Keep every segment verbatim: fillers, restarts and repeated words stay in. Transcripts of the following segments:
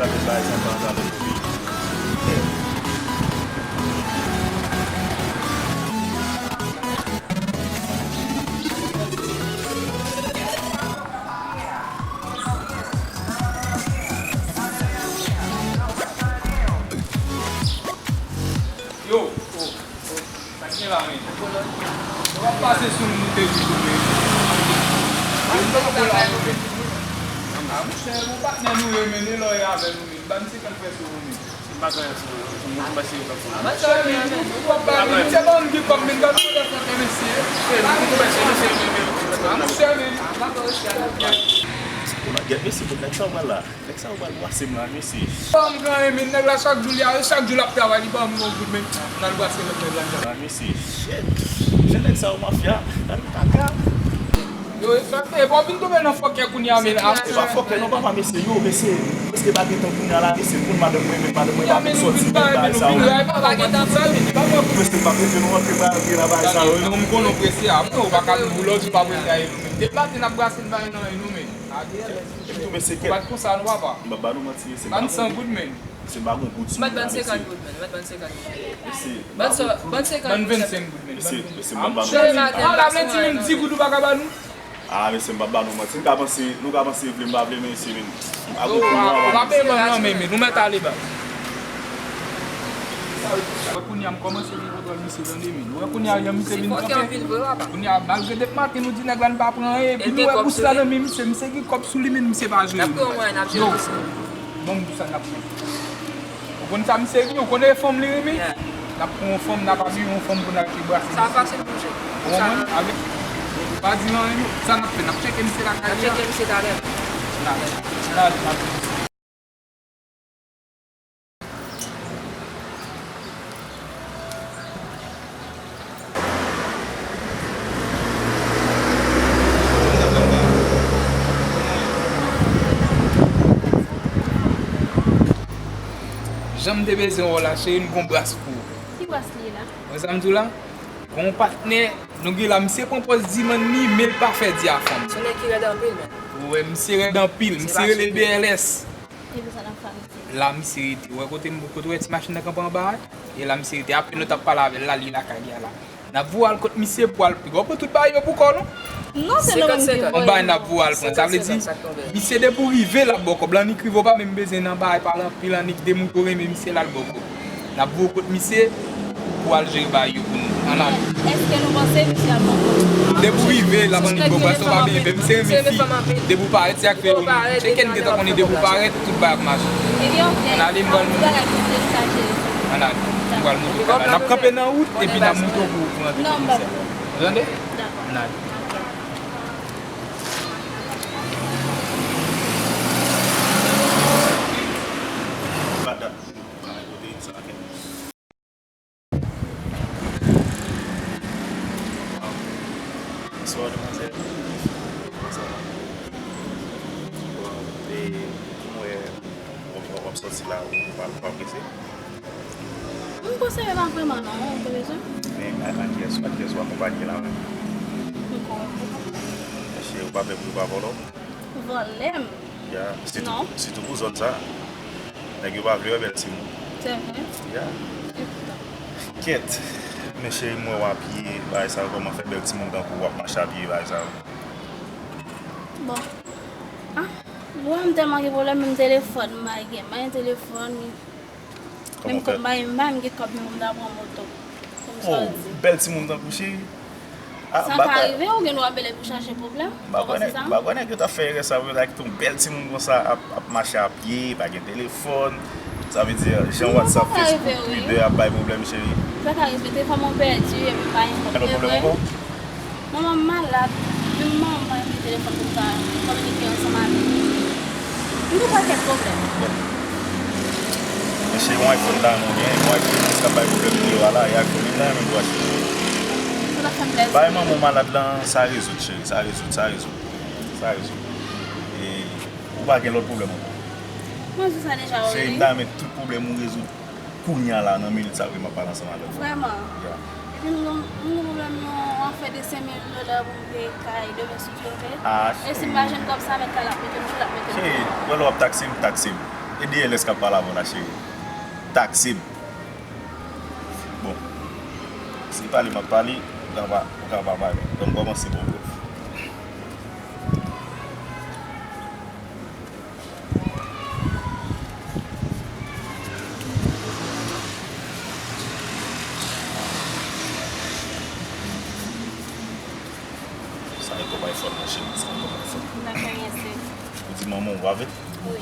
Sa vle bay sa pa antre avèk ou. Yo, oh, oh, sa k gen la, men? Yo ap pase sou nou, te di sou men. Yo, nou pa pou la, yo. Ah, monchè, bon patnè nou ye, men, e lè w ye avè nou, men. Ban m senkant frè sou ou, men. M pa gen anyen sou ou, m pa se yo k ap fè. Monchè, men, nou, nou, nou ap ba nou, se ban m gen kòb, men, ban nou fè sa, mesye. Ah, monchè, men. Ou nan gèt, mesye, pou nèg sa w pral la. Nèg sa yo pral bwase m la, mesye. Ban m gen anyen, men nèg la chak jou li a, chak jou l ap travay, li ban m yon goud, men. N al bwase lòt nèg la. Ah, mesye, shit. Jan nèg sa yo mafya, nan kaka. Yo, e sa, e pa w vin tonbe nan fòkè kounye a, men. E pa fòkè non, papa, mesye, yo, mesye. Prèske pa gen tan kounye a la, mesye, pou madanm mwen, men madanm mwen pa vin sòti, men bagay sa yo. Mesye, m pa prese nou rantre, pa rantre nan bagay sa yo. Non, m konnen w prese a, men ou pa ka vin boulòj, ou pa prese a, men. Depi maten n ap brase n pa gen anyen non, men. Mesye, kèt. Ou pa t konsa non, papa. M pa ba nou manti, mesye. Ban m san goud, men. Mesye, m pa gon goud sou mwen la, mesye. M pa t ban senkant goud, men. M pa t ban senkant goud. Mesye, ban senkant goud, men. Mesye, mesye, m pa ba nou manti. Ah, la vle di menm di goud ou pa ka ba nou? Ah, mesye, m pa ba nou manti. Nou ka panse, nou ka panse vle, m pa vle, men mesye, men. M pa gon goud, non, papa. Ou pa peye ban non, men, men. Nou mèt ale, ba. Wè kounye a m kòmanse gen kontwòl misye tande, men. Wè kounye a jan misye vin kanpe. Kounye a, malgre depi maten nou di nèg la n pa pran anyen, epi nou wè bous la nan men misye, misye gen kòb sou li, men misye pa jere. Yo, ban m bous la n ap pran. Ou konn sa misye gen, ou konn e fanm li renmen? N ap pran yon fanm, n ap abiye yon fanm pou n achte brase misye. Sa fasil, monchè. Ou konprann? Avèk, pa di anyen non. Sa n ap fè, n ap tcheke misye lakay li a. N ap tcheke misye talè. N ale, n ale, n ale. Jan m te bezwen wè w la, cheri, m gon bras pou ou. Ki bras li ye la? Wè sa m di w la? Gon patnè, nou gen la, misye pran pòz di manmi, men l pa fè di a fanm. Se yon nèg ki rèd anpil, men. Wè, misye rèd anpil, misye rele B L S. Epi sa n ap fè a misye? La misye rete. Wè kote m, kote w wè ti machin nan kanpe anba a? E la misye rete. Apre nou t ap pale avè l la, li lakay li a la. N ap voye al kot misye pou al, piga w pran tout bagay yo pou kò w non. Non, se nou menm ki voye. On bagay n ap voye al pran. Sa vle di, misye depi w rive l ap ba w kòb la, annik rive w pa menm bezwen nan bagay pale anpil, annik de moun ke w renmen misye la l ba w kòb. N ap voye w kot misye pou al jere bagay yo pou nou. Ann ale. Èske nou panse misye ap pran kòb? Depi w rive, l ap annik ba w kòb. Sa w pa byen fè, misye renmen fi. Depi w parèt, se ak fè yo. Tcheke n gentan konnen depi w parèt, tout bagay ap mache. Ann ale, m pral montre. Ann ale. M pral montre w kay la. N ap kanpe nan wout, epi n ap montre w pou w rantre kot misye. Ou tande? Ann ale. Bonswa, demwazèl. Kòman sa va? Bon, e, m wè w, w, w ap sòti la, ou pa, ou pa prese? M prese, men pa vrèman non, ou te bezwen? Men, a, a kiyès, a kiyès w akonpanye la menm? M konnen. Mesye, ou pa pè pou yo pa vòlò? Vòlè m? Ya, sitou, sitou pou zòn sa. Nèg yo pa vle wè bèl timoun. Se vre? Ya. Kèt, men cheri, m wè w apiye, bagay sa yo, kòman fè bèl timoun tankou w ap mache apiye, bagay sa yo? Bon. Ah, m tèlman gen pwoblèm, menm telefòn m pa gen, m pa gen telefòn. Menm kòb m pa gen, m pa menm gen kòb, men pou m ta pran moto. Pou m sòti. Oh, bèl timoun tankou cheri. Ah, sa ka rive, ou gen dwa bèlè pou chache pwoblèm. M pa kwè nèg, m pa kwè nèg yo t ap fè erè sa, pou yo ta kite yon bèl timoun konsa ap, ap mache a pye, pa gen telefòn. Sa vle di, jan WhatsApp, Facebook, Twitter ap bay pwoblèm, cheri. Sa ka rive, telefòn mwen pèdi, epi m pa gen kòb. Gen lòt pwoblèm ankò? Manman m malad, menm manman m pa gen telefòn pou m ta kominike ansanm avè l. M gen pakèt pwoblèm. Men cheri, yon iPhone ta renmen w gen, yon iPhone ki ka bay pwoblèm li yo a la, e iPhone li ta renmen pou achte. Sa ta fè m plèzi. Bay manman w malad lan, sa rezoud, cheri, sa rezoud, sa rezoud. Sa rezoud. E ou pa gen lòt pwoblèm ankò? Mwen di sa deja, wi. Cheri, m ta renmen tout pwoblèm ou rezoud. Kounye a la, nan minit sa, wi, m ap pale ansanm avè w. Vrèman? Ya. Epi m gen, m gen pwoblèm yon afè de senk mil dola pou m peye kay demen si Dye vle. Ah, cheri. E si m pa jwenn kòb sa, mèt kay la ap mete m, jou l ap mete m. Cheri, wè lè w ap takse m, takse m. E D L S k ap pale avè w la, cheri. Taksi m. Bon. Si pale m ap pale, ou ka pa, ou ka pa pale. Donk, kòmanse bon, bro. Sa e kòb iPhone, monchè, sa e kòb iPhone. Ou di manman w pa vle? Wi.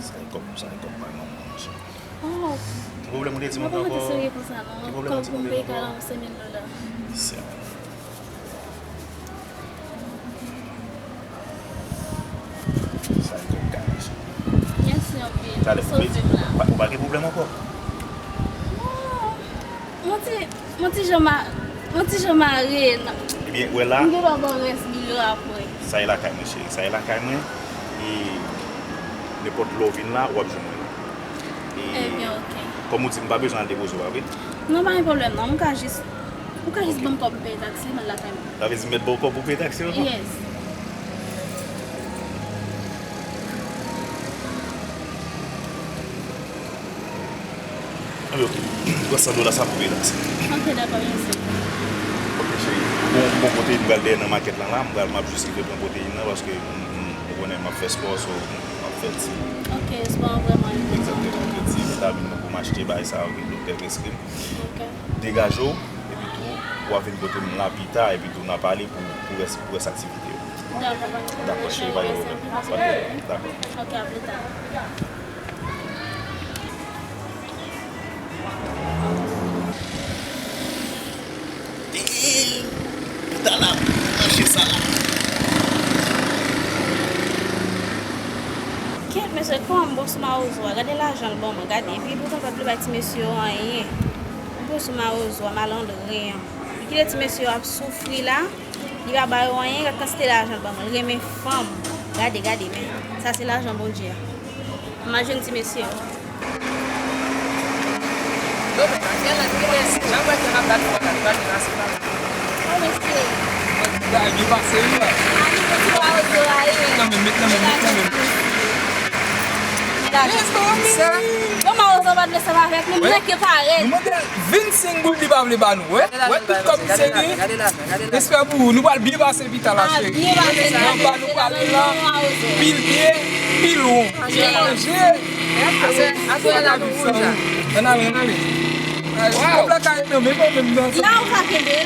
Sa e kòb, sa e kòb pa manman, monchè. Oh. Ki pwoblèm ou te di mwen ankò? Mwen pa mete serye konsa, non. Ki pwoblèm ou di mwen ankò? Kòb pou m peye kay la, se mil dola. Se Sa e kòb kay, monchè. Mèsi anpil. Talè pou peye. Ou pa gen pwoblèm ankò? Non. Mwen ti, mwen ti jan ma, mwen ti jan mare. Ebyen, ou wè la. M gen dwa ba w rès mil yo apre. Sa e lakay mwen, cheri. Sa e lakay mwen. E nenpòt lè w vin la, w ap jwenn mwen la. E Ebyen, ok. Kòm ou di, m pa bezwen al depoze w, pa vre? Non, pa gen pwoblèm, non. M ka jis, ou ka jis ban m kòb pou m peye taksi, m al lakay mwen. Sa vle di m mèt ba w kòb pou w peye taksi ankò? Yes. Anben, ok. Pran san dola sa pou peye taksi. Ok, dakò, mèsi. Ok, cheri. Bon, bon pwoteyin m pral dèyè nan makèt lan la. M pral, m ap jis rive pran pwoteyin nan paske m, m, ou konnen m ap fè spò, so m ap fè ti. Ok, spò an vrèman enpòtan. Egzakteman. Fè ti vitamin nan pou m achte, bagay sa yo ke doktè preskri m. Ok. Degaje w, epi tou, w a vin kote m la pita, epi tou n a pale pou, pou rès, pou rès aktivite yo. Dakò, pa gen pwoblèm. Dakò, cheri, pa gen pwoblèm. Pa gen pwoblèm. Dakò. Ok, a pita. Dang! Pita la, mache sa la. Kèt, mesye, kòman m bon sou mawozo a? Gade lajan l ban mwen, gade. Epi poutan l pa t vle bay ti mesye yo anyen. M bon sou mawozo a, malandren an. Li kite ti mesye yo ap soufri la. Li pa ba yo anyen, gad kantite lajan l ban mwen. Li renmen fanm. Gade, gade, men. Sa se lajan Bondye a. Imajine ti mesye yo. Non, men, Daniel, li renmen, jan mwen te ap bat fò, li pa te pase pa. Oh, mesye. Mwen di, gade, li pase, wi, la. A, li te twa ozo la, wi. Nan men, met nan men, met nan men. Gade. Sa, non, mawozo pa t vle sanm avèk nou, m ranke parèt. Nou mande l vennsenk goud li pa vle ba nou, wè. Wè tout kòb misye gen. Respè pou ou, nou pral byen pase pita la, cheri. N ap ba nou pale la, pil byen, pil won. Byen manje. Ase, ase la nou wouj la. Ann ale, ann ale. Kòb la ka ret nan men mwen menm nan. La ou ka kenbe l.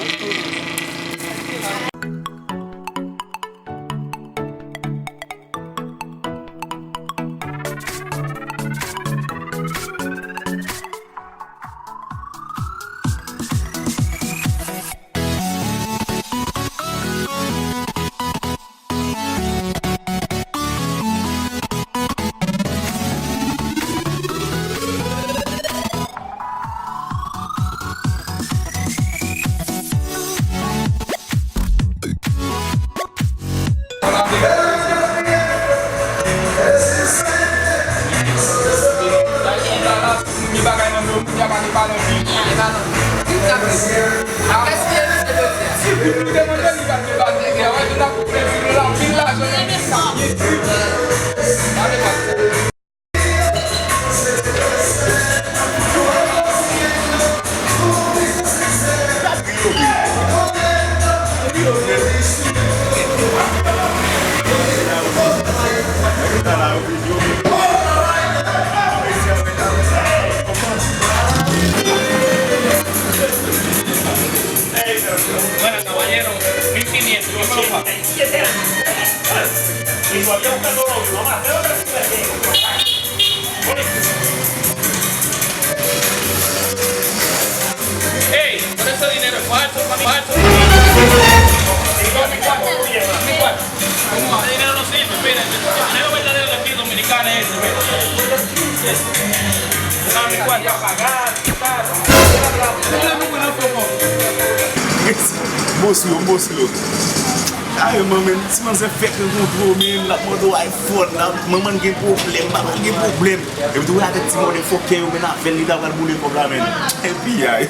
Bueno, caballero, mil quinientos, ¿qué más? Ey, pero ese dinero es falso, mami, falso. Ese dinero no sirve, mira, el dinero verdadero de aquí dominicano es ese, mira. Dame mi cuarto. Bon sou yo, bon sou yo. Kareman, men, ti manzè fèk rankontre w, men, l ap mande w iPhone, l ap, manman l gen pwoblèm, papa l gen pwoblèm. Epi tou, wè avèk ti mòde fòkè yo, men, avè l, li ta pral boule kòb la, men. Epi, ay.